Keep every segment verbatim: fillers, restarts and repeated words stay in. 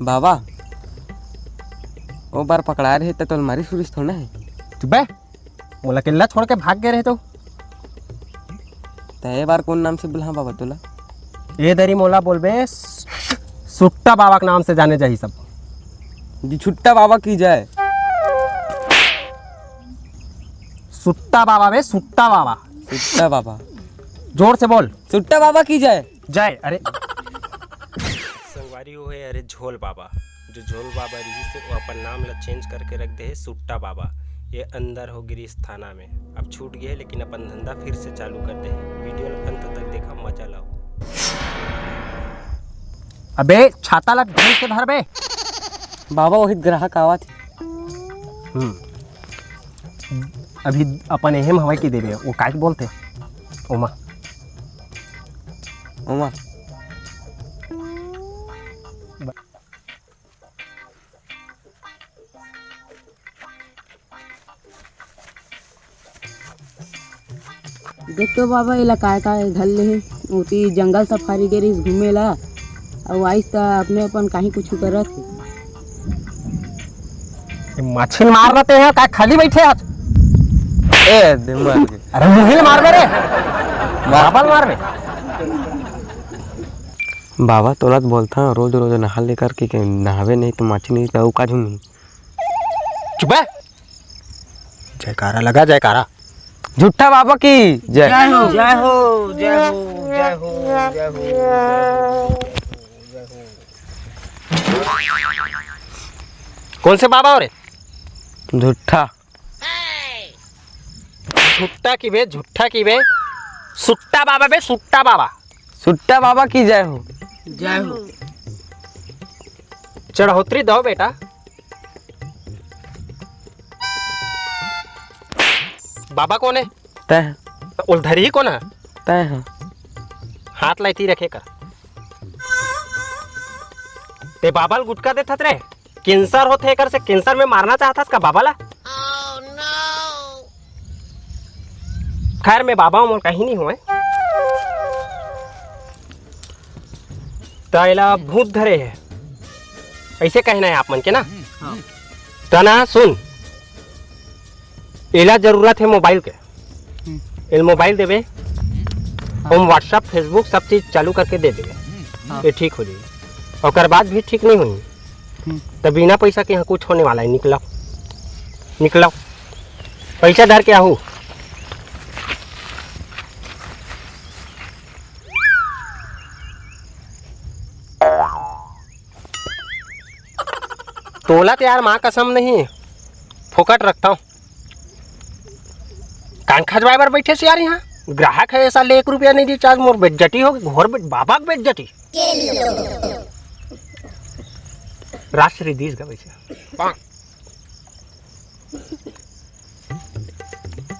बाबा, ओ बार पकड़ाए रहे त तोल मारिस उरिस थोड़ा हे। चुप बे, मोला अकेल्ला छोड़ के भाग गए रहे तो। त ए बार कोन नाम से बुलाहा बाबा तोला? ए दरी मोला बोलबे, सु-, सुट्टा बाबा के नाम से जाने जाही सब। जी छुट्टा बाबा की जय। सुट्टा बाबा बे, सुट्टा बाबा। सुट्टा बाबा। जोर से बोल। सुट्टा बाबा की जय। जय। अरे संगवारी, वो है अरे झोल बाबा। जो झोल बाबा रहिस हे, वो अपन नाम ला चेंज करके रख दे हे सुट्टा बाबा। ये अंदर हो गिरिस थाना में, अब छूट गए हे, लेकिन अपन धंधा फिर से चालू कर दे हे। वीडियो ला अंत तक देखा, मजा लाओ। अबे छाता ला ढंग से धर बे। बाबा, वही ग्राहक आवत हे। हम्म। अभी अपन एहे म हवय के देबे, वो काय बोलथे? ओमा। ओमा। देख तो बाबा, एला काय काय धर ले हे। ओती जंगल सफारी गे रहिस घूमे ला, अउ आइस त अपने अपन काही कुछु करत हे। ये मछली मार रहे हैं, काय खाली बैठे आज? ए, दे मार के। अरे मुहिल मार बे रे। बाबल मार बे। बाबा तोला तो बोलता, रोज रोज नहा लेकर के, के नहावे नहीं तो मछली नहीं तो अउ काजू नहीं। चुप है। जयकारा लगा, जयकारा। झूठा बाबा की जय। जय हो, जय हो, जय हो, जय हो, जय हो, जय हो। कौन से बाबा हो रे? झूठा। झूठा की बे, झूठा की बे। सुट्टा बाबा बे, सुट्टा बाबा। सुट्टा बाबा की जय हो। जय हो। चढ़ोतरी दो बेटा। बाबा कौन है? तय। उलधरी ही कौन है? तय है। हाथ लाइती रखे कर। ते बाबा ल गुटका देथत रे, कैंसर होथे एकर से, कैंसर में मारना चाहथस का बाबा ला? खैर, मैं बाबा मोर कहीं नहीं हुए। त एला भूत धरे है, ऐसे कहना है आप मन के ना? हाँ। त ना सुन, एला जरूरत है मोबाइल के। हम्म। एल मोबाइल देबे, हाँ। हम WhatsApp, Facebook सब चीज चालू करके दे देबे। हाँ। ये ठीक हो जाई। ओकर बाद भी ठीक नहीं होई, हम्म। त बिना पैसा के यहाँ कुछ होने वाला है। निकलो, निकलो, पैसा धर के आहू। तोला तो यार माँ कसम नहीं, फोकट रखता हूँ। कान खजवाए बर बैठे से यार, यहाँ ग्राहक है ऐसा ले, एक रुपया नहीं दी चार्ज, मोर बेज्जती हो गई, घोर बेट-, बाबा की बेज्जती। राष्ट्रीय दीस गए वैसे।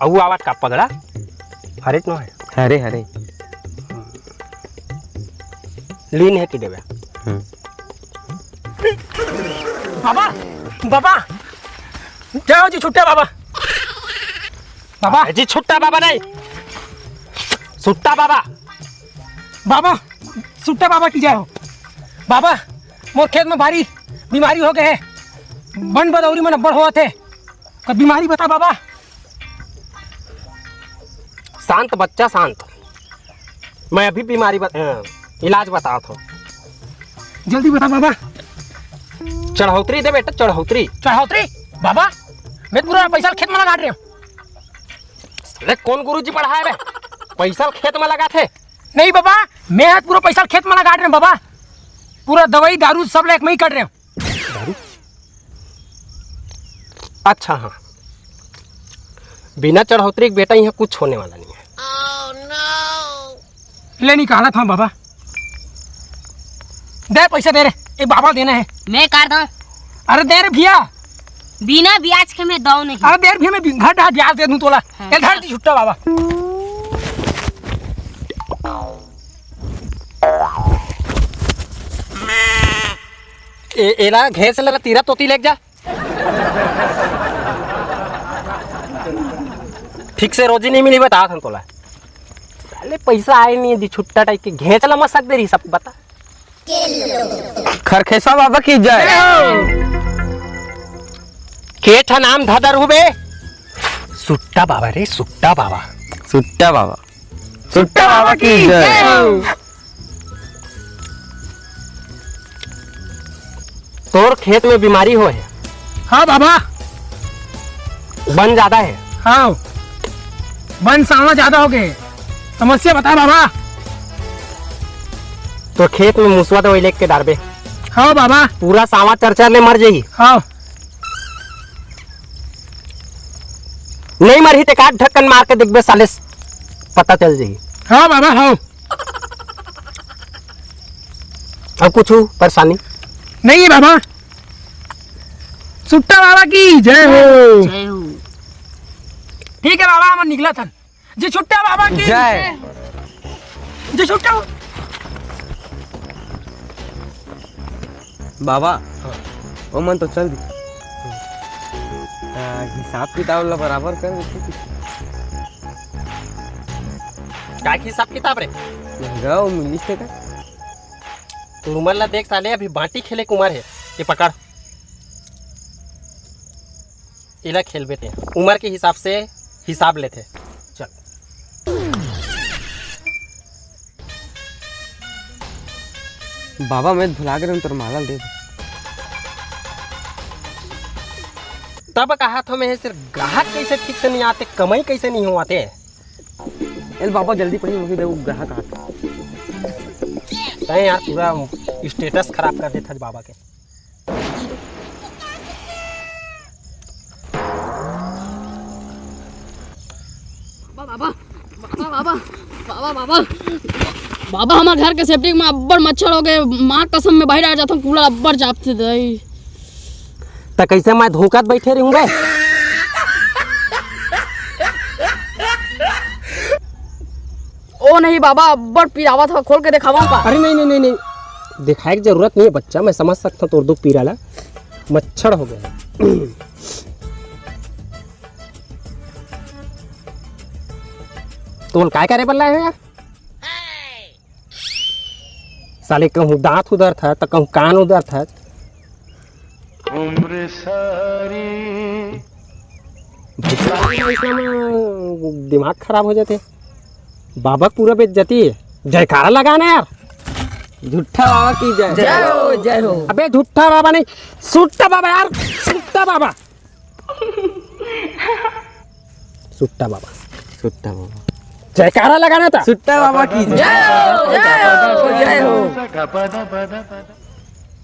अउ आवत का पगला? हरे तो है। हरे, हरे। लीन है कि देवे? हम्म। बाबा, बाबा, जय हो जी छुट्टा बाबा। बाबा। जी छुट्टा बाबा नहीं, सुट्टा बाबा। बाबा, सुट्टा बाबा की जय हो। बाबा, मोर खेत में भारी बीमारी हो गए है, बन बदौरी मन अब्बड़ होवत है। कोई बीमारी बता बाबा। शांत बच्चा, शांत। मैं अभी बीमारी बत-, अ, इलाज बतावत हूँ। जल्दी बता बाबा। चढ़ौतरी दे बेटा, चढ़ौतरी। चढ़ौतरी? बाबा, मैं पूरा पैसा खेत में लगा रहे हूँ। अरे कौन गुरुजी पढ़ाए बे? पैसा खेत में लगा थे? नहीं बाबा, मैं आज पूरा पैसा खेत में लगा रहे हूँ बाबा। पूरा दवाई दारू सब लेके मैं ही कर रहे हूँ। दारू? अच्छा हाँ, बिना चढ़ौतरी के बेटा यहाँ कुछ होने वाला नहीं है। ले निकाला था बाबा, दे पैसा दे रे, ए बाबा देना है। मैं कर दूं? अरे दे रे भैया। बिना ब्याज के मैं दऊं नहीं। अरे दे रे भैया, मैं बि-, घर डाल ब्याज दे दूं तोला। हाँ। ए धर जी छुट्टा बाबा। ए, एला घेंच ले तीरा तोती लेके जा। ठीक से रोजी नहीं मिली, बता हम तोला। साले पैसा आए नहीं दी, छुट्टा टाइप के घेंच ला मसक दे रही सब, बता। खरखेसा बाबा की जय। के ठा नाम धदर हुबे? सुट्टा बाबा रे, सुट्टा बाबा। सुट्टा बाबा। सुट्टा बाबा की जय। तोर खेत में बीमारी होय हे। हाँ बाबा। बन ज्यादा हे। हाँ, बन सावा ज्यादा हो गए। समस्या बता बाबा। तोर खेत में मुसवा दवाई लेके डारबे। हाँ बाबा। पूरा सावा चरचर ले मर जाही। हाँ। नहीं मरही ते काट ढक्कन मार के देखबे साले, पता चल जाही। हाँ बाबा, हाँ। अब कुछ परेशानी? नहीं है बाबा। सुट्टा बाबा की जय हो। जय हो। ठीक है बाबा, हम निकला था। जी सुट्टा बाबा की जय। जी सुट्टा। बाबा, हाँ। ओमन तो चल दी। आ, हिसाब किताब ला बराबर कर देथे। का के हिसाब किताब रे? महंगा वो मिलिस ते का? तोर उमर ला देख साले, अभी बांटी खेले के उमर हे। ये पकड़, एला खेलबे ते। उमर के हिसाब से हिसाब लेथे। चल। बाबा, मैं भुला गे रहेंव तोर माला दे। तब कहा था मैं, सिर्फ ग्राहक कैसे ठीक से नहीं आते, कमाई कैसे नहीं होते। एल बाबा, जल्दी पड़ी, मुझे दे, वो ग्राहक आते। तैं यार पूरा status खराब कर देथस बाबा के। बाबा, बाबा, बाबा, बाबा, बाबा, बाबा, बाबा, हमर घर के सेप्टिक में अब्बड़ मच्छर हो गए। माँ कसम, मैं बाहर आ जाता हूँ, कूड़ा अब्बड़ चापथे दई। त कैसे मैं धोकत बैठे रहूं बे? ओ नहीं बाबा, अब्बड़ पिरावत हवय, खोल के देखावंव का? अरे नहीं, नहीं, नहीं, नहीं, दिखाए के जरूरत नहीं है बच्चा, मैं समझ सकता हूँ तोर दुख पीरा ला। मच्छर हो गया। तोल काय करे बर लाए हो यार? साले कहूँ दांत उदरथे त कहूँ कान उदरथे। उम्र सारी। भुतला में दिमाग खराब हो जाथे। बाबा के पूरा बेइज्जती हे। जयकारा लगा ना यार। झूठा बाबा की जय। जय हो, जय हो। अबे झूठा बाबा नहीं, सुट्टा बाबा यार, सुट्टा बाबा। सुट्टा बाबा। सुट्टा बाबा। जयकारा लगाना था। सुट्टा बाबा की जय। जय हो, जय हो, जय हो।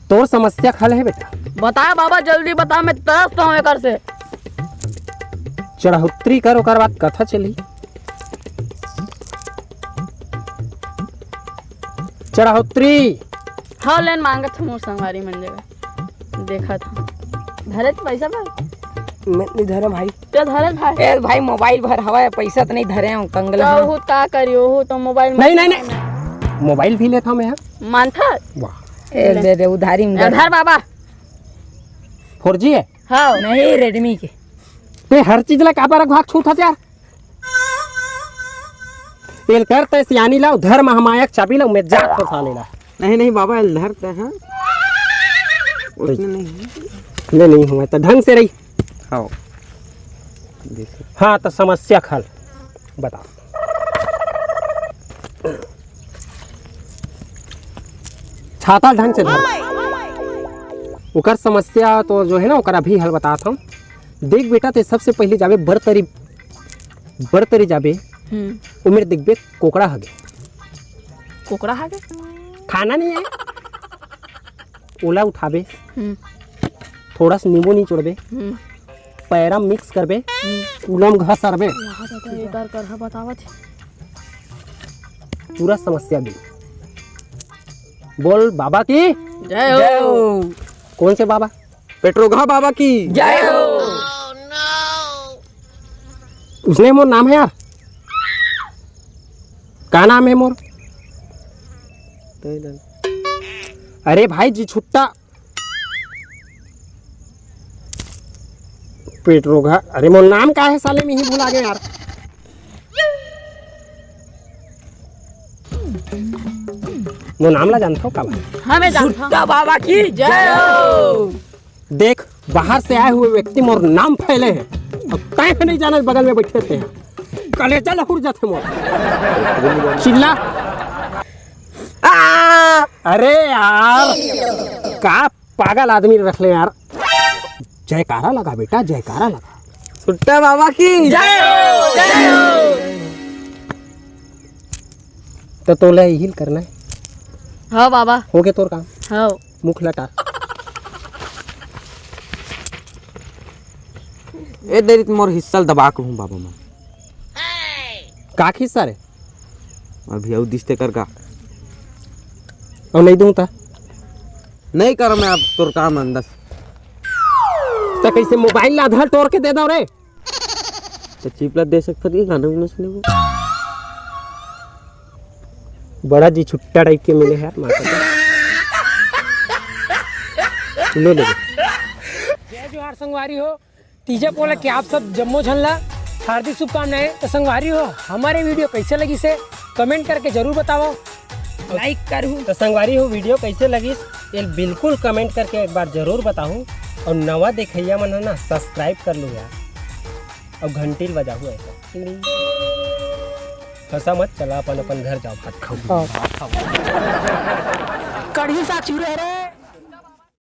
तोर समस्या के हल हे बेटा। बता बाबा, जल्दी बता, मैं तरसत हूँ एकर से। चढ़ौतरी कर, ओकर बाद कथा चली। चढ़ौतरी। हाँ, लेन मांगत हूँ मोर संगवारी मन जगह। देखत हूँ। धरे तो पैसा बा? मैं नहीं धरे भाई। तो धरे भाई। ए भाई, मोबाइल भर हवा है, पैसा तो नहीं धरे हूँ, कंगला हूँ। तो का करियो हो तो मोबाइल में नहीं, नहीं, नहीं। मोबाइल भी लेता हूँ मैं, हाँ। मानता? वाह। ए, दे दे, उधारी में ए, धर। धर बाबा। फोर जी है? हाँ। नहीं, रेडमी के। ते हर चीज ला काबर घाक छूट हस यार? तेल कर ते सियानी लाओ, धर महामाया के चाबी लाओ, मैं जात फसाने ला। नहीं, नहीं बाबा, एल धर ते, हाँ। उसने नहीं। ले नहीं हुआ तो ढंग से रही। हाँ। देखो। हाँ, तो समस्या के हल बता। छाता ढंग से धर। ओकर समस्या तो जो है ना, ओकर अभी हल बतात हूँ। देख बेटा, ते सबसे पहले जाबे बड़ तरी, बड़ तरी जाबे। हम्म। ओमेर देखबे कोकड़ा हगे। कोकड़ा हगे? खाना नहीं है। ओला उठाबे। हम्म। थोड़ा सा नींबू निचोड़बे। हम्म। पैरा mix करबे। हम्म। कूला म घसरबे। यहाँ तो एकर करहा बतावत हे। पूरा समस्या दूर। बोल बाबा की जय हो। कौन से बाबा? पेट्रोघा बाबा की जय हो। उसने मोर नाम है यार। का नाम है मोर? अरे भाई जी छुट्टा। पेट्रोघा, अरे मोर नाम का है साले, मैं ही भुला गया यार। मोर नाम ला जानथो का भाई? हाँ, मैं जानथो। भुट्टा बाबा की जय हो। देख, बाहर से आए हुए व्यक्ति मोर नाम फैले हैं, अउ तैं ह नहीं जानत, बगल में बैठे ते हैं। कलेजा लहुर जाथे मोर। चिल्ला। आ! अरे यार, का पागल आदमी रख ले यार। जयकारा लगा बेटा, जयकारा लगा। भुट्टा बाबा की जय हो, जय हो। तो तोला यही करना है। हाँ बाबा। हो गया तोर काम। हाँ। मुख लटा। ए देरी त मोर हिस्सा ल दबा के हूँ बाबा मन। का हिस्सा रे? अभी अउ दिस्ते कर का। अउ नहीं दूँ ता? नहीं कर, मैं अब तोर काम अंदर। त कैसे मोबाइल ला आधा तोड़ के दे दो रे? तो चिप ला दे सकत हस, गाना उना सुने को। बड़ा जी छुट्टा टाइप के मिले हैं यार, माता का। लो, ले लो। जय जोहार संगवारी हो, तीजा पोला के आप सब जम्मो झन ला हार्दिक शुभकामनाएं। तो संगवारी हो, हमारे वीडियो कैसे लगिस हे कमेंट करके जरूर बताओ। लाइक करहू। तो संगवारी हो, वीडियो कैसे लगिस ये बिल्कुल कमेंट करके एक बार जरूर बताहू, और नवा देखइया मन ह ना सब्सक्राइब कर लू यार, और घंटी ल बजाहू ऐसा। टिंग टिंग। फंसा मत, चला अपन अपन घर जाओ, भात खाओ। हाँ। भात खाओ। कढ़ी साग चूरे रे।